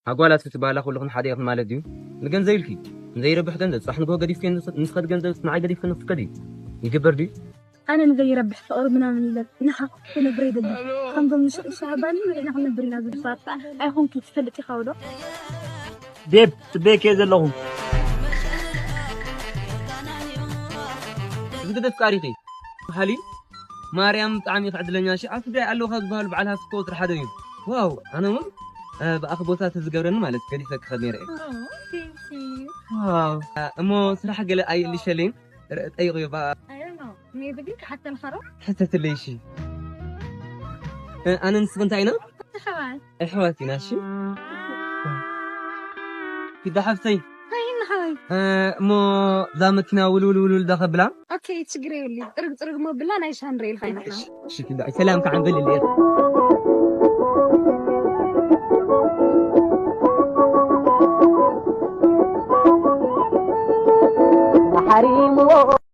ኣጓላት ክትበሃላ ኩልኽን ሓደ ኢኽን ማለት ድዩ? ንገንዘብ ኢልኪ ንዘይረብሕ ገንዘብ፣ ጽባሕ ንግሆ ገዲፍኪ ንስ-፣ ንስኸዲ ገንዘብ ንዓይ ገዲፍኪ ንኽትከዲ ይግበር ድዩ? ኣነ ንዘይረብሕ ፍቕሪ ምናምን ኢለ ንሓ ክነብር የብልን። ከምዞም ንሽቕሻ ኣባኒ መሪና ክንነብር ኢና ዝብል ሰዓት ኣይኮንኩ ትፈልጥ ኢኻ ዶ? ቤብ፣ ጽበየኪ እየ ዘለኹ። ዝግደፍ ቃሪኺ ሃሊ ማርያም ብጣዕሚ ኢኺ ዕድለኛ። እሺ ኣብ ትግራይ ኣለዉ ካብ ዝበሃሉ በዓል ሃፍቲ ኮ ስራሕ ሓደ እዩ። ዋው ኣነ እውን እ፣ ብኣኺ ቦታ ተዝገብረኒ ማለት ገዲፈ ክኸድ ነይረ እየ። ዋው እ፣ እሞ ስራሕ ገለ ኣይእልሸለይን ር- ጠይቕዮ ባ ሜቢ ግን ክሓተልካ ዶ? ሕተትለይ እሺ። እ፣ ኣነ ንስኺ እንታይ ኢና? ተኸባል ኣሕዋት ኢና እሺ። ኪዳ ሓፍተይ ታይ ንሓወይ እ፣ እሞ እዛ መኪና ውልውል ውልውል ዳ ከብላ ኦኬ ችግር የብሉ። ጥርግ ጥርግ ሞ ብላ ናይ ሻንድሬ ኢልካ ኢና እሺ ኪዳ ሰላም ከዓን በልልየ። ሓሪምዎ